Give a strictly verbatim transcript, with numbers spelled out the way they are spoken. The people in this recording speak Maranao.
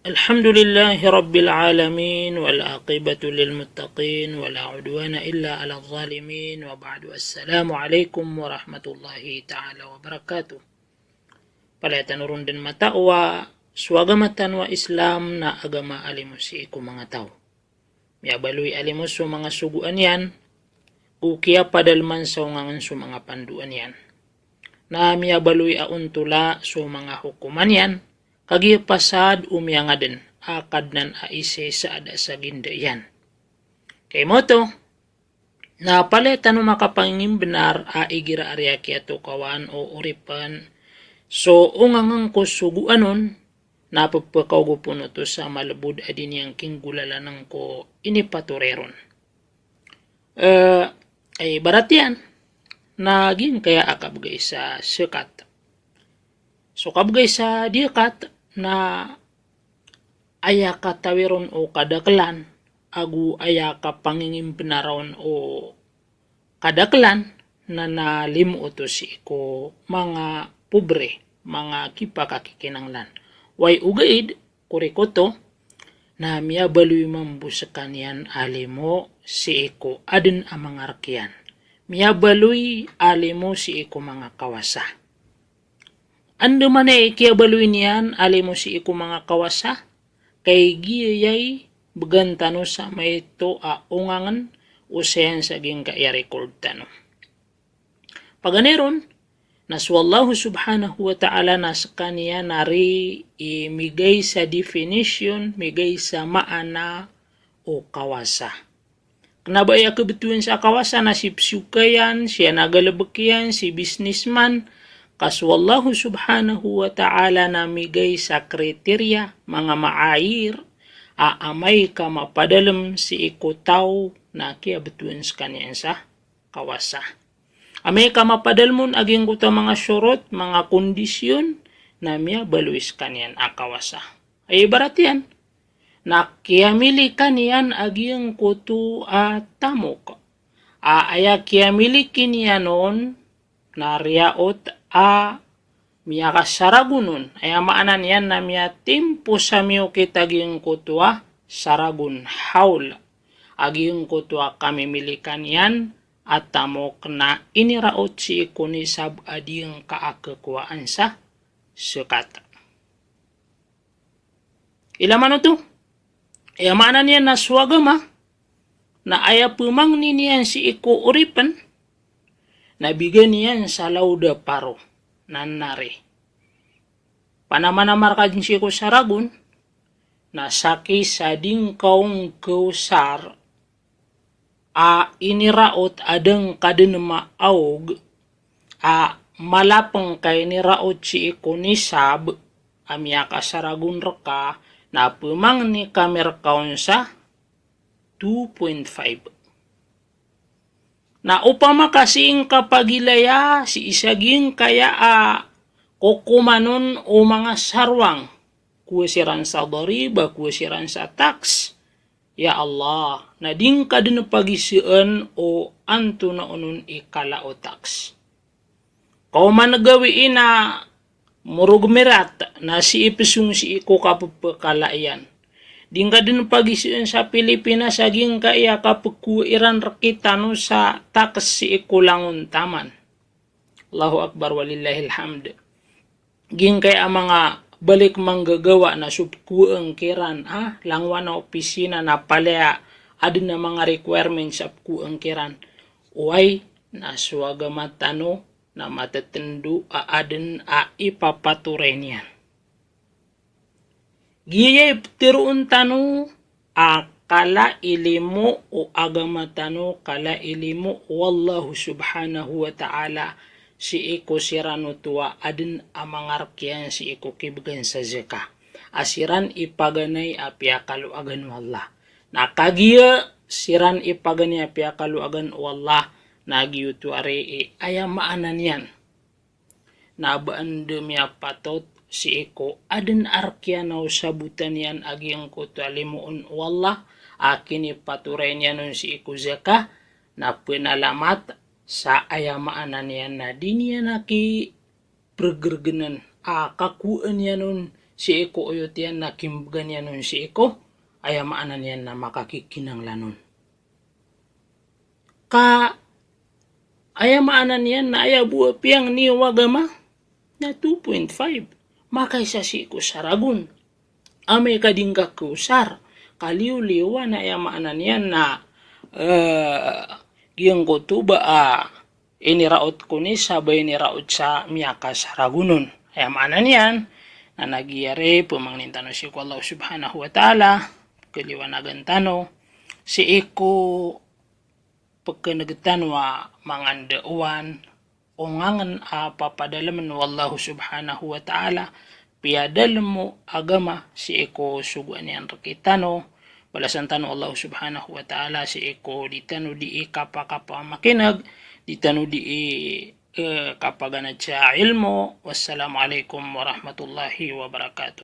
Alhamdulillahi Rabbil Alamin, wal aqibatu lil muttaqin, wala udwana illa alaz zalimin, wa ba'du, assalamu alaikum warahmatullahi ta'ala wabarakatuh. Palaya tano ron den matawa, so agama tano a Islam na agama a limo sii ko manga taw. Miyabaloy a limo so manga sogoan iyan, go kiyapadalman sa ongangen so manga pandoan iyan. Na miyabaloy a ontola so manga hokoman iyan, kagiya pasad o miyangaden a Kadnan a isa sa ada sa ginda iyan. Kay moto, na palaya tano makapangingimbenar a igira ari a kiyatokawan o oripen so ongangen ko sogoan on, na pepekaogop on oto sa malebod a di niyan kinggolalan ko inipatoray ron. Eh, ay ibarat iyan na giyangkaya a kabegay sa zakat. So kabegay sa zakat na aya katawi ron o kadakelan, ago aya kapangingimbenar on o kadakelan, na na limo oto sii ko manga pobre, manga kipakakikinanglan. Way ogaid, korikoto, na miyabaloy mambo sekaniyan a limo sii ko aden a manga rek iyan. Miyabaloy a limo sii ko manga kawasa. Andamanaya i kiyabaloy niyan a limo sii ko manga kawasa, kay giyaya i began tano sa maito a ongangen o sayan sa giyangkaya record tano. Paganay ron, na so Allah subhanahu wa ta'ala na sekaniyan ari i migay sa definition, migay sa maana o kawasa. Kena ba aya kebetowan sa kawasa na si pesokayan, si anagalebek iyan, si businessman, ka so Allah subhanahu wa ta'ala na migay sa kriterya, manga maayir, a amay ka mapadalem sii ko taw na kiyabetowan sekaniyan sa kawasa. Amay ka mapadalem on a giyangkoto a manga sorot, manga kondisyon, na miyabaloy sekaniyan a kawasa. Ay ibarat iyan, na kiyamilikan iyan a giyangkoto a tamok. A aya kiyamiliki niyan on na riyaot a miyakasaragon on. Aya maana niyan na miyatimpo sa miyokit a giyangkoto a saragon, hawl. A giyangkoto a kamimilikan iyan a tamok na iniraot sii ko nisab a di ngka a kekowaan sa zakat. Ilaman oto, aya maana niyan na so agama, na aya pemangni niyan sii ko oripen, na bigan iyan sa laod a paro, na nari. Panamanamar ka den sii ko saragon, na saki sa di ngka on kewsar, a iniraot a da ngka den maaog, a malapeng ka iniraot sii ko nisab, a miyakasaragon reka, na pemangni kami reka on sa two point five. Na opama ka sii ngka pagilaya, sii sa giyangkaya a kokoman on o manga sarwang, kowa siran sa dariba, kowa siran sa tax. Ya Allah, na di ngka den pagiseen o antonaa onon i kala o tax. Ka oman gawii na morog mirat na sii pesong sii ko kapepekala iyan. Di ngka den pagiseen sa Pilipinas a giyangkaya kapekowa iran rekitano sa tax sii ko langon taman. Allahu Akbar, walillahil hamd. Giyangkaya a manga balik manggagawa na so pekowaan kiran, ha, langowan a opisina na palaya aden a manga requirements a pekowaan kiran. Oway, na so agama tano na matetendo a aden a ipapatoray niyan. Giyaya i peteroon tano a kala i limo o agama tano, kala i limo o Allah subhanahu wa ta'ala, sii ko siran oto a aden a manga rek iyan sii ko kibegan sa zaka. A siran i paganay a piyakaloagan o Allah. Na kagiya siran i paganay a piyakaloagan o Allah, na giyoto ari i aya maana niyan na ba anda miyapatot sii ko aden a rek iyan a o sabotan iyan a giyangkoto a limo on o Allah a kinipatoray niyan on sii ko zaka, na penalamat sa aya maana niyan na di niyan aki pregergenen a kakowaan iyan on sii ko oyot iyan na kimbgan iyan on sii ko, aya maana niyan na makakikinanglan on. Ka aya maana niyan na aya bo a piyangni o agama na two point five. Makaisa sii ko saragon. Amay ka di ngka kosar, kaliyoliyowan, aya maana niyan na, eh, giyangkoto ba a iniraot ko ni sa ba iniraot sa miyakasaragon on. Aya maana niyan na, na giyari pemangnin tano sii ko Allah Subhanahu wa Ta'ala, kaliwanagan tano sii ko pekeneg tano a mangandaawan o ngangen a papadalemen o Allah Subhanahu wa Ta'ala, piyadalem o agama sii ko sogoan iyan rektano, balasan tano o Allah Subhanahu wa Ta'ala sii ko di tano di i kapakapamakineg, di tano di i, eh, kapaganad sa ilmo. Wassalamu alaikum warahmatullahi wabarakatuh.